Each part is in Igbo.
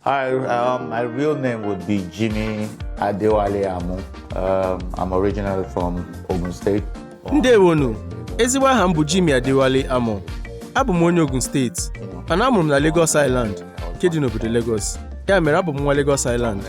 Hi, my real name would be Jimmy Adewale Amu. I'm originally from Ogun State. Ndewonu. Ezigbo aha m bụ Jimmy Adewale Amo. Abụ m onye Ogun Steeti, mana amụrụ m na Lagos Island nke dị n'obodo Lagos. Ya mere, abụ m nwa Lagos Island.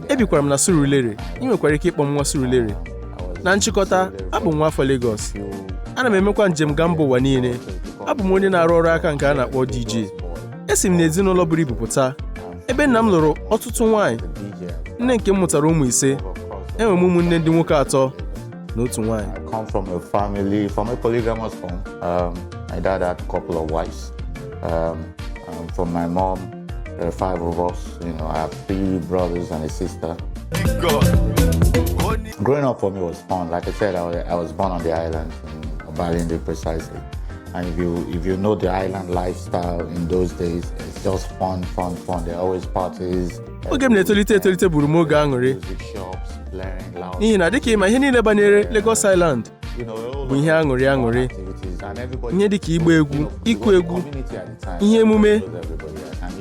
Ebikwara m na Surulere. Ị nwekwara ike ịkpọ m nwa Surulere. Na nchịkọta, abụ m nwa afọ Lagos. Ana m emekwa njem gaa mba ụwa niile. Abụ m onye na-arụ ọrụ aka nke a na-akpọ DJ. Esi m n'ezinụlọ buru ibu pụta, ebe nna m lụrụ ọtụtụ nwaanyị. Nne nke m mụtara ụmụ ise. Enwere m ụmụnne ndị nwoke atọ na otu nwaanyị. I come from a family, from a polygamous home. My dad had a couple of wives. From my mom, there are five of us. I have three brothers and a sister. Growing up for me was fun. Like I said, I was born on the island, in Obalende precisely. And if you know the island lifestyle in those days, it's just fun, fun, fun. There are always parties. Oge m na-etolite etolite bụrụ m oge aṅụrị, Music shops, blaring loud. N'ihi na dịka ịma, ihe niile banyere Lagos Island bụ ihe aṅụrị aṅụrị, ihe dịka ịgba egwu, ịkụ egwu, ihe emume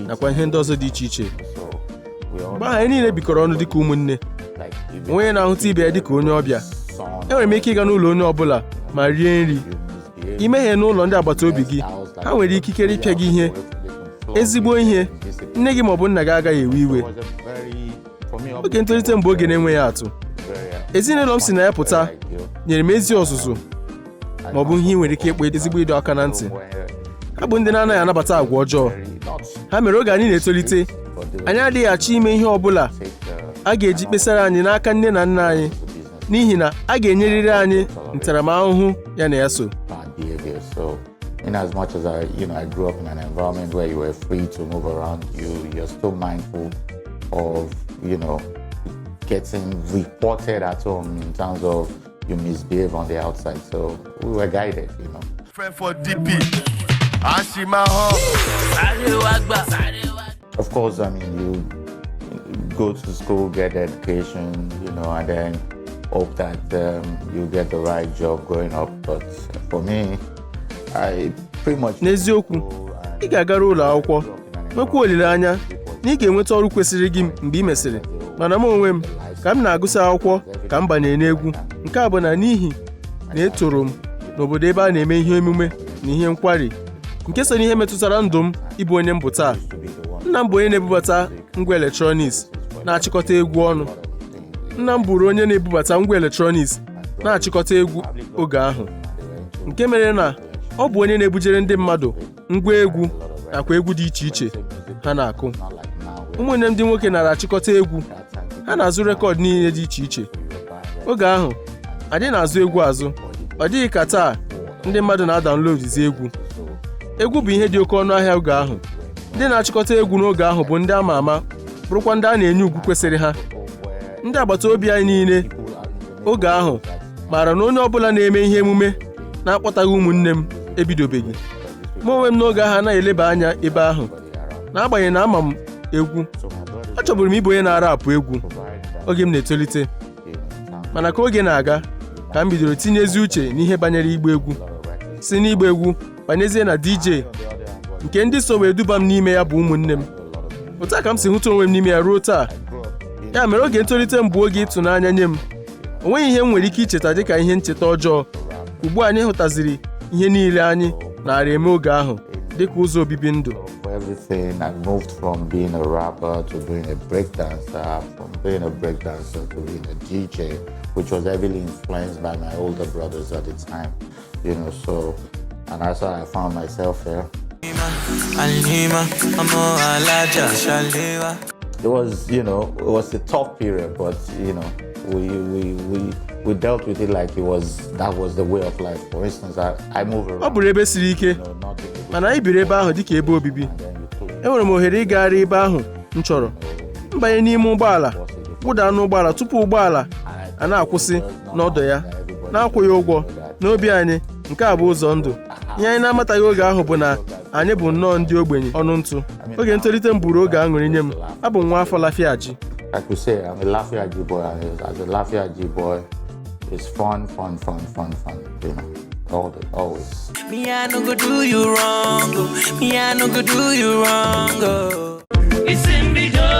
nakwa ihe ndị ọzọ dị iche iche. Mgbe ahụ, anyị niile bikọrọ ọnụ dịka ụmụnne, onye na-ahụta ibe ya dịka onye ọbịa. Enwere m ike ịga n'ụlọ onye ọbụla ma rie nri. Imehie n'ụlọ ndị agbata obi gị, ha nwere ikikere ịpịa gị ihe, ezigbo ihe. Nne gị maọbụ nna gị agaghị ewe iwe. Oge ntolite m bụ oge na-enweghị atụ. Ezinụlọ m si na ya pụta nyere m ezi ọzụzụ, maọbụ ihe ị nwere ike ịkpọ ezigbo ịdọ aka na ntị. Ha bụ ndị na-anaghị anabata agwa ọjọọ. Ha mere, oge anyị na-etolite, anyị adịghị achọ ime ihe ọ bụla a ga-eji kpesara anyị n'aka nne na nna anyị, n'ihi na a ga-enyerịrị anyị ntaramahụhụ ya na ya so. Bad behavior. So, in as much as I grew up in an environment where you were free to move around, you're still mindful of getting reported at home in terms of you misbehave on the outside. So we were guided. Friend for DP. A ṣì máa hàn. Of course, I mean, you go to school, get education, and then hope that you get the right job growing up. But for me, I pretty much. N'eziokwu, ị ga-agara ụlọ akwụkwọ, nwekwa olileanya na ị ga-enweta ọrụ kwesịrị gị mgbe ị mesịrị. Mana m onwe m, ka m na-agụsị akwụkwọ ka m banyere n'egwu. Nke a bụ na n'ihi na etoro m n'obodo ebe a na-eme ihe emume na ihe nkwari, nke so n'ihe metụtara ndụ m ịbụ onye m bụ taa. Nna m bụ onye na-ebubata ngwa electronics na-achịkọta egwu ọnụ. Nna m bụrụ onye na-ebubata ngwa electronics na-achịkọta egwu oge ahụ, nke mere na ọ bụ onye na-ebujere ndị mmadụ ngwa egwu nakwa egwu dị iche iche ha na-akụ. Ụmụnne m ndị nwoke nara achịkọta egwu. Ha na-azụ record niile dị iche iche. Oge ahụ, anyị na-azụ egwu azụ. Ọ dịghị ka taa ndị mmadụ na-adownloadzi egwu. Egwu bụ ihe dị oke ọnụ ahịa oge ahụ. Ndị na-achịkọta egwu n'oge ahụ bụ ndị ama ama, bụrụkwa ndị a na-enye ugwu kwesịrị ha. Ndị agbata obi anyị niile oge ahụ maara na onye ọbụla na-eme ihe emume na-akpọtaghị ụmụnne m ebidobeghị. Mụ onwe m n'oge ahụ anaghị eleba anya ebe ahụ. N'agbanyeghị na ama m egwu, achọburu m ịbụ onye na-ara apụ egwu oge m na-etolite. Mana ka oge na-aga, ka m bidoro tinyezi uche n'ihe banyere ịgba egwu, si n'ịgba egwu banyezie na DJ, nke ndị so wee duba m n'ime ya bụ ụmụnne m. Otu a ka m si hụta onwe m n'ime ya ruo taa. Ya mere, oge ntolite m bụ oge ịtụnanya nye m. O nweghị ihe m nwere ike icheta dịka ihe ncheta ọjọọ. Ugbu a, anyị hụtaziri ihe niile anyị nara eme oge ahụ dịka ụzọ obibi ndụ. For everything, I moved from being a rapper to being a breakdancer, from being a breakdancer to being a DJ, which was heavily influenced by my older brothers at the time. So, and that's how I found myself here. Alima, ọmọ alájà ṣàléwá. It was a tough period, but we dealt with it like it was that was the way of life. For instance, I move around. Ọ bụrụ ebe siri ike, not in the mana anyị biri ebe ahụ dịka ebe obibi. And then you clean. Enwere m ohere ịgagharị ebe ahụ m chọrọ, mbanye n'ime ụgbọala, wụda n'ụgbọala tupu ụgbọala a na-akwụsị n'ọdọ ya na-akwụghị ụgwọ. N'obi anyị, nke a bụ ụzọ ndụ. Ihe anyị na-amataghị oge ahụ bụ na anyị bụ nnọọ ndị ogbenye ọnụ ntụ. Oge ntolite m bụrụ oge aṅụrị nye m. Abụ m nwa afọ Lafiaji. I could say I'm a Lafiaji boy, and as a Lafiaji boy, it's fun, fun, fun, fun, fun. Always. Me, I no go do you wrong, oh. Me, I no go do you wrong, oh. Isi mbido.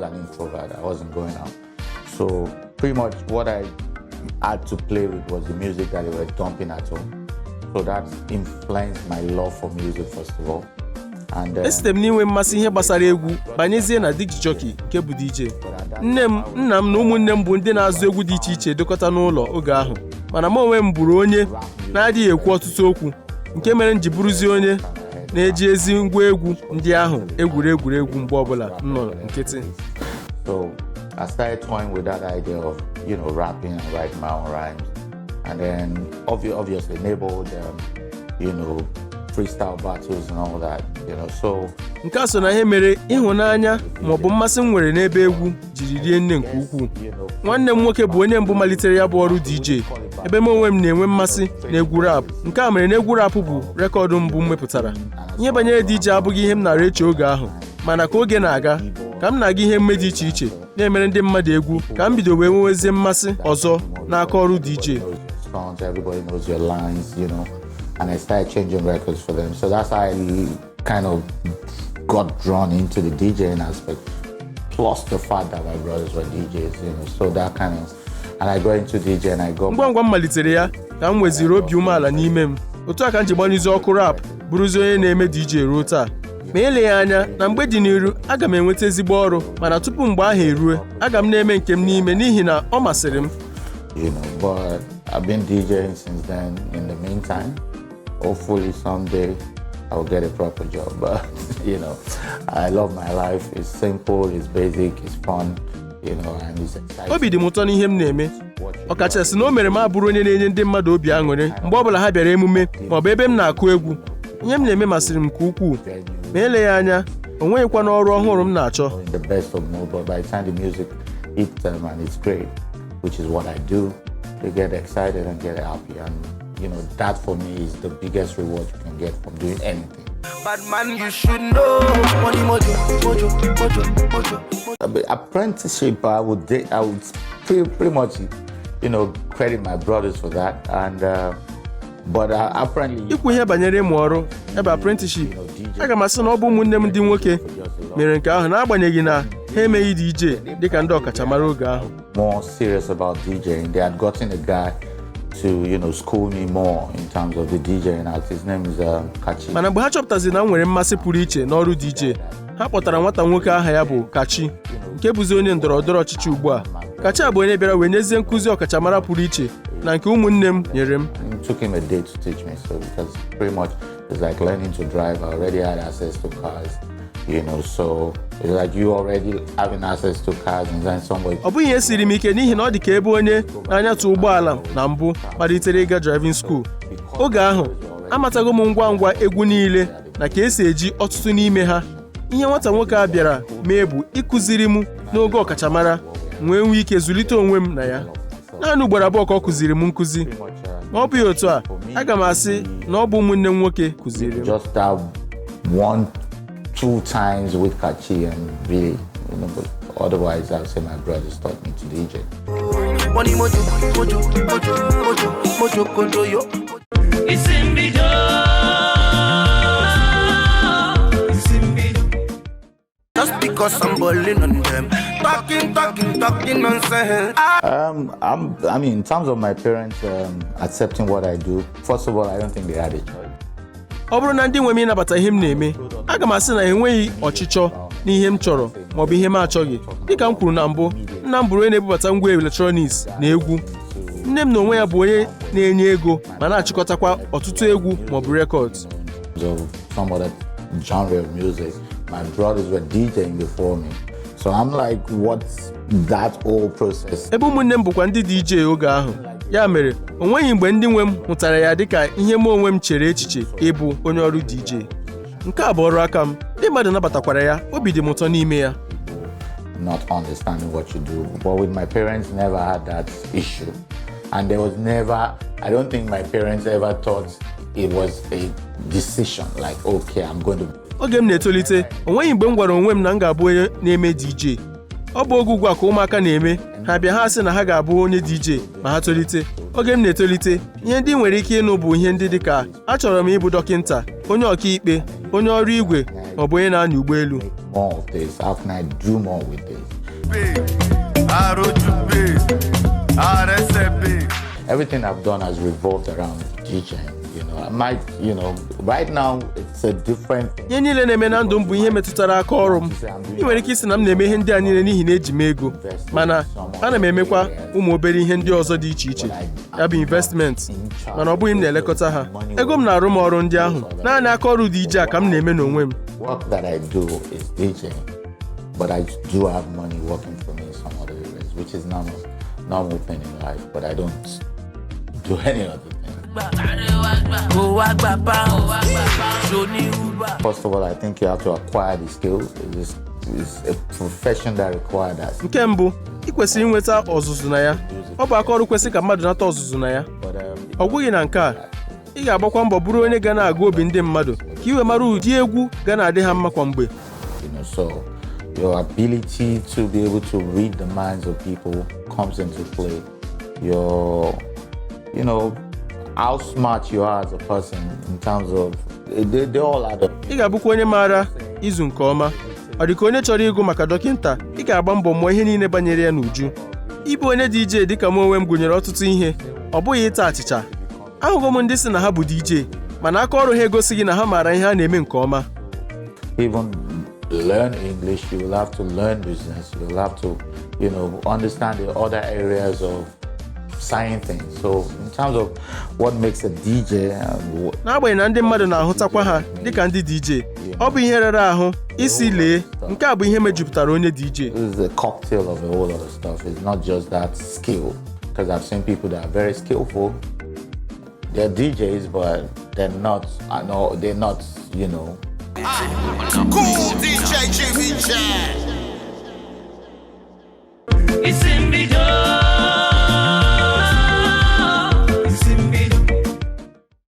an introvert. I wasn't going out. So pretty much what I had to play with was the music that they were dumping at home. So that influenced my love for music, first of all. And then, Esite m n'inwe mmasị ihe gbasara egwu banyezie na disc jockey, nke bụ DJ. Nne m, nna m na ụmụnne m bụ ndị na-azụ egwu dị iche iche dokọta n'ụlọ oge ahụ, mana m onwe m bụrụ onye na-adịghị ekwu ọtụtụ okwu, nke mere m ji bụrụzie onye na-eji ezi ngwa egwu ndị ahụ egwuri egwuregwu mgbe ọbụla m nọ nkịtị. So I started toying with that idea of rapping and writing my own rhymes. And then obviously neighborhood, freestyle battles and all that. So Nke a so na ihe mere ịhụnanya maọbụ mmasị m nwere n'ebe egwu jiri rie nne nke ukwuu. Nwanne m nwoke bụ onye mbụ malitere ya bụ ọrụ DJ, ebe m onwe m na-enwe mmasị na egwu rap. Nke a mere na egwu rap bụ record mbụ m mepụtara. Ihe banyere DJ abụghị ihe m nara eche oge ahụ, mana ka oge na-aga, ka m na-aga ihe mme dị iche iche na-emere ndị mmadụ egwu, ka m bido wee nwewezie mmasị ọzọ n'aka ọrụ DJ. Everybody knows your songs, everybody knows your lines. And I started changing records for them. So that's how I kind of got drawn into the DJing aspect. Plus the fact that my brothers were DJs. So that kind of, and I got into DJ and I got Ngwa ngwa m malitere ya ka m nweziri obi umeala n'ime m. Otu a ka m ji gbanyụzi ọkụ rap, bụrụzi onye na-eme DJ ruo taa. Ma eleghị anya na mgbe dị n'iru, aga m enweta ezigbo ọrụ, mana tupu mgbe ahụ erue, aga m na-eme nke m n'ime n'ihi na ọ masịrị m. But I've been DJing since then. In the meantime, hopefully someday I'll get a proper job. But I love my life. It's simple, it's basic, it's fun, and it's exciting. Obi dị m ụtọ n'ihe m na-eme, ọkachasị na o mere m abụrụ onye na-enye ndị mmadụ obi aṅụrị mgbe ọbụla ha bịara emume maọbụ ebe m na-akụ egwu. Ihe m na-eme masịrị m nke ukwuu. Ma eleghị anya, o nweghịkwa n'ọrụ ọhụrụ m na-achọ. In the best of mood, but by the time the music hits them and it's great, which is what I do, they get excited and get happy. And that for me is the biggest reward you can get from doing anything. Bad man, you should know. Money mojo, mojo, mojo, mojo. But apprenticeship, I would pretty much credit my brothers for that. And but apparently, Ikwu ihe banyere ịmụ ọrụ ebe apprenticeship, aga m asị na ọ bụ ụmụnne m ndị nwoke mere nke ahụ, n'agbanyeghị na ha emeghị DJ dịka ndị ọkachamara oge ahụ. More serious about DJing. They had gotten a guy to school me more in terms of the DJing art. His name is Kachi. Mana mgbe ha chọpụtaziri na m nwere mmasị pụrụ iche n'ọrụ DJ, ha kpọtara nwata nwoke aha ya bụ Kachi, nke bụzi onye ndọrọ ndọrọ ọchịchị ugbu a. Kachi a bụ onye bịara wee nyezie nkụzi ọkachamara pụrụ iche na nke ụmụnne m nyere m. It took him a day to teach me, so because pretty much it's like learning to drive. I already had access to cars, so it's like you already having access to cars and then somebody Ọ bụghị ihe siri m ike, n'ihi na ọ dị ka ebe onye na-anyatụ ụgbọala na mbụ malitere ịga driving school. Oge ahụ amatago m ngwa ngwa egwu niile na ka esi eji ọtụtụ n'ime ha. Ihe nwata nwoke a bịara mee bụ ịkụziri m n'oge ọkachamara, nwee nwee ike zụlite onwe m na ya. Naanị ugboro abụọ ka ọ kụziri m nkụzi. Ma ọ bụghị otu a, aga m asị na ọ bụ ụmụnne m nwoke kụziri m. Just that one, two times with Kachi and really, but otherwise I'd say my brothers taught me to DJ. Money mojo, mojo, mojo, mojo, mojo, kodo yo. Isimbido. Isimbido. Just because I'm balling on them. Talking, talking, talking nonsense. I mean, in terms of my parents accepting what I do, first of all, I don't think they had a choice. Ọ bụrụ na ndị nwe m ịnabata ihe m na-eme, aga m asị na enweghị ọchịchọ n'ihe m chọrọ maọbụ ihe m achọghị. Dịka m kwuru na mbụ, nna m bụrụ onye na-ebubata ngwa electronics na egwu. Nne m na onwe ya bụ onye na-enye ego ma na-achịkọtakwa ọtụtụ egwu maọbụ records. Of some other genre of music. My brothers were DJing before me. So I'm like, what's that whole process? Ebe ụmụnne m bụkwa ndị DJ oge ahụ, ya mere o nweghị mgbe ndị nwe m hụtara ya dịka ihe m onwe m chere echiche ịbụ onye ọrụ DJ. Nke a bụ ọrụ aka m, ndị mmadụ nabatakwara ya. Obi dị m ụtọ n'ime ya. Not understanding what you do. But with my parents, never had that issue. And there was never, I don't think my parents ever thought it was a decision like, okay, I'm going to Oge m na-etolite, o nweghị mgbe m gwara onwe m na m ga-abụ onye na-eme DJ. Ọ bụ oge ugbu a ka ụmụaka na-eme ha bịa, ha sị na ha ga-abụ onye DJ ma ha tolite. Oge m na-etolite, ihe ndị nwere ike ịnụ bụ ihe ndị dị ka achọrọ m ịbụ dọkịnta, onye ọkaikpe, onye ọrụ igwe maọbụ onye na-anya ụgbọelu. More of this? How can I do more with this? P, Aroju P, RSB. Everything I've done has revolved around DJing. I might, right now it's a different thing. Ihe niile na-eme na ndụ m bụ ihe metụtara aka ọrụ m. Ị nwere ike isi na m na-eme ihe ndị a niile n'ihi na eji m ego, mana ana m emekwa ụmụ obere ihe ndị ọzọ dị iche iche, ya bụ investment, mana ọ bụghị m na-elekọta ha. Ego m na-arụ m ọrụ ndị ahụ. Naanị aka ọrụ dị ije a ka m na-eme n'onwe m. Work that I do is DJing, but I do have money working for me in some other areas, which is normal thing in life, but I don't do any other thing. Kó wá gba pounds, ṣo ní Uber. First of all, I think you have to acquire the skills. It's a profession that requires that. Nke mbụ, ị kwesịrị inweta ọzụzụ na ya. Ọ bụ aka ọrụ kwesịrị ka mmadụ nata ọzụzụ na ya. But Ọ gwụghị na nke a, ị ga-agbakwa mbọ bụrụ onye ga na-agụ obi ndị mmadụ ka ị wee mara ụdị egwu ga na-adị ha mma kwa mgbe. So your ability to be able to read the minds of people comes into play. How smart you are as a person in terms of they all add up. Ị ga-abụkwa onye maara izu nke ọma. Ọ dị ka onye chọrọ ịgụ maka dọkịnta, ị ga-agba mbọ mụọ ihe niile banyere ya n'uju. Ịbụ onye DJ dịka m onwe m gụnyere ọtụtụ ihe, ọ bụghị ịta achịcha. Ahụgo m ndị sị na ha bụ DJ, mana aka ọrụ ha egosighị na ha maara ihe a na-eme nke ọma. Even learn English, you will have to learn business, you will have to understand the other areas of science things. So in terms of what makes a DJ, N'agbanyeghị na ndị mmadụ na-ahụtakwa ha dịka ndị DJ, ọ bụ ihe rara ahụ isi lee nke a bụ ihe mejupụtara onye DJ. This is a cocktail of a whole lot of stuff. It's not just that skill, because I've seen people that are very skillful. They're DJs, but they're not. I know they're not. Cool DJ Jimmy Jam.